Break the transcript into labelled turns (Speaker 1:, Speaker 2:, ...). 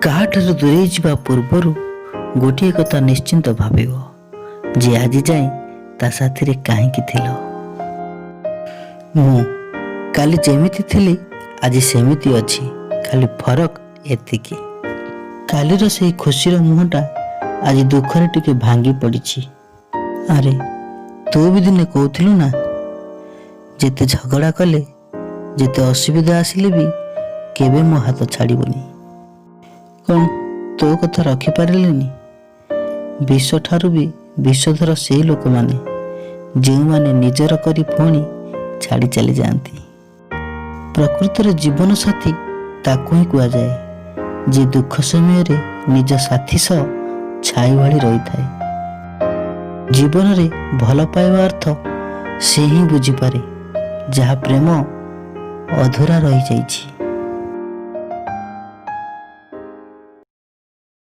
Speaker 1: କାହାଠାରୁ ଦୂରେଇ ଯିବା ପୂର୍ବରୁ ଗୋଟିଏ କଥା ନିଶ୍ଚିନ୍ତ ଭାବିବ ଯେ ଆଜି ଯାଏଁ ତା ସାଥିରେ କାହିଁକି ଥିଲ। ମୁଁ କାଲି ଯେମିତି ଥିଲି, ଆଜି ସେମିତି ଅଛି। ଖାଲି ଫରକ ଏତିକି, କାଲିର ସେଇ ଖୁସିର ମୁହଁଟା ଆଜି ଦୁଃଖରେ ଟିକେ ଭାଙ୍ଗି ପଡ଼ିଛି। ଆରେ, ତୁ ବି ଦିନେ କହୁଥିଲୁ ନା, ଯେତେ ଝଗଡ଼ା କଲେ, ଯେତେ ଅସୁବିଧା ଆସିଲେ ବି କେବେ ମୋ ହାତ ଛାଡ଼ିବୁନି। କ'ଣ ତୋ କଥା ରଖିପାରିଲିନି? ବିଷଠାରୁ ବି ବିଷଧର ସେଇ ଲୋକମାନେ, ଯେଉଁମାନେ ନିଜର କରି ପୁଣି ଛାଡ଼ି ଚାଲିଯାଆନ୍ତି। ପ୍ରକୃତରେ ଜୀବନ ସାଥୀ ତାକୁ ହିଁ କୁହାଯାଏ, ଯିଏ ଦୁଃଖ ସମୟରେ ନିଜ ସାଥୀ ସହ ଛାଇ ଭଳି ରହିଥାଏ। ଜୀବନରେ ଭଲ ପାଇବା ଅର୍ଥ ସେ ହିଁ ବୁଝିପାରେ, ଯାହା ପ୍ରେମ ଅଧୁରା ରହିଯାଇଛି।